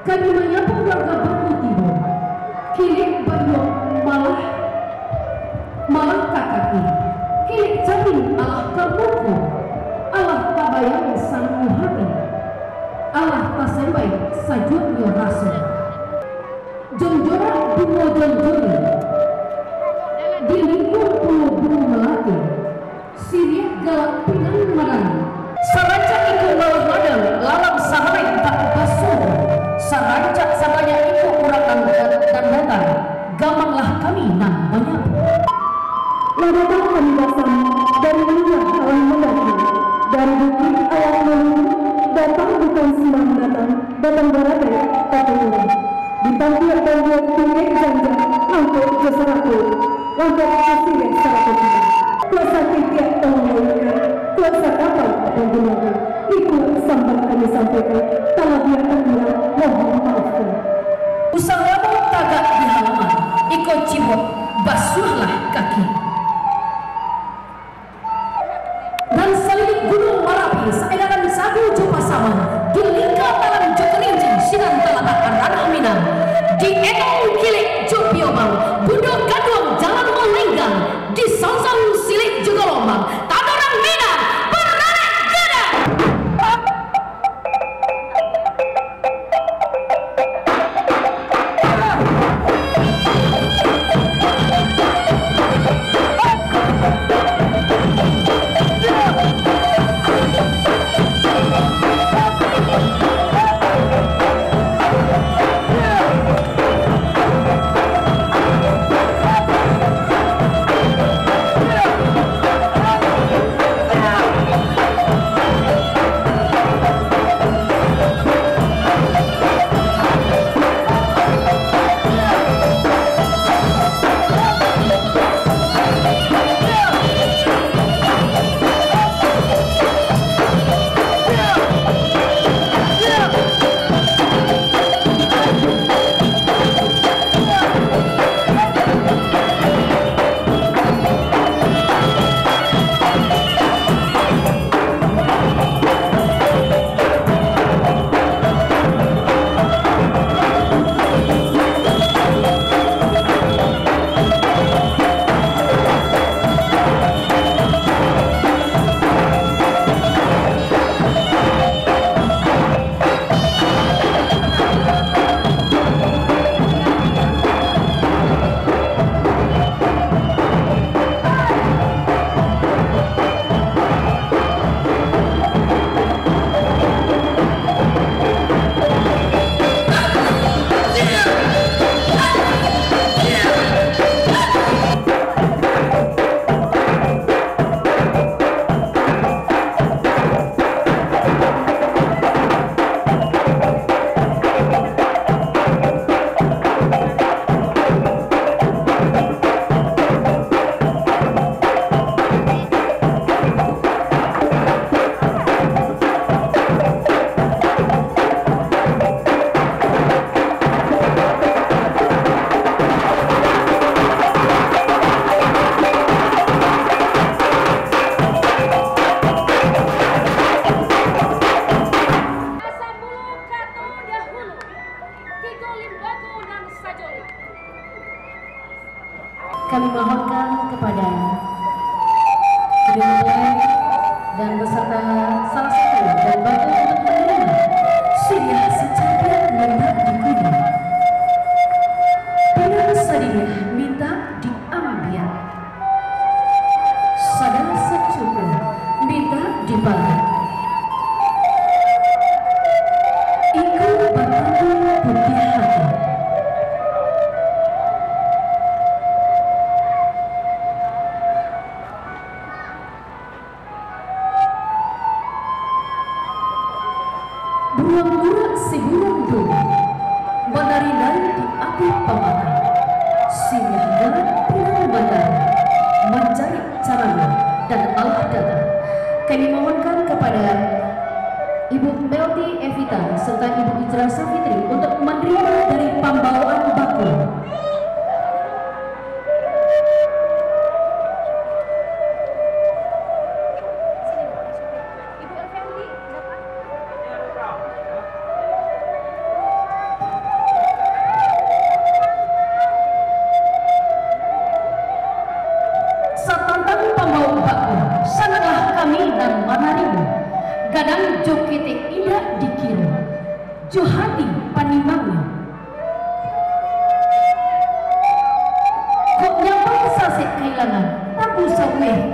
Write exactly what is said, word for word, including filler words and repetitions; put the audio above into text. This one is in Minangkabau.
Kami manyapu warga baku tibo, kilek bariok malah, malah ka kaki, kilek camin alah ka muko, alah tabayang sanang hati, alah tasembai sajuaknyo raso. Jonjorak bungo jonjori, di lingkuang pulo bungo malati, siriah galak pinang manari. Sarancak iko malah ladang, lalang sahalai bak basuo, sarancak sabanyak iko urang nan da-, nan datang, gamanglah kami nan manyapu. Lah datang kami basamo, dari lurah alah mandaki, dari bukik alah maluju, datang bukan silang datang, datang baradaik ka turunan. Di tampiak-tampiak tinggi janjang, angkek jo sarato, langkok jo siriah sarato pinang. Kok satitiak tolong lauikkan, kok sakapal tolong gunokan. Iko sambah kami sampaikan, talabiah takurang mohon maafkan. Usah lamo tagak di halaman, iko cibuak basuahlah kaki. Nan salilik Gunuang Marapi, saedaran sagu jo pasaman, di lingka talang jo kerinci, sinan talatak ranah Minang, di enong kilek jo piomang, bundo kanduang jalan malenggang, di sansang silek jo galombang, tadorang Minang, baranak gadang. Asa mulu kato dahulu, tigo limbago nan sajoli. Kami mohonkan kepada kedua mempelai dan beserta salah satu dan batu untuk menerima siriah sacabiak mintak dikunyah. Pinang sadiriah mintak diambiak. Sadang sacukuik mintak dibaliak. Iko batambah putiah hati. Buruang gurak siburuang dulu, manari-nari di ateh pamatang. Siriah galak pinang manari, mancari carano, dan alah datang. Kami mohonkan kepada Ibu Melty Evita serta Ibu Ijrah Safitri untuk menerima dari pambawaan bako. Jo hati panimbangna. Kok nyawa sasek kahilangan, tabu sabuih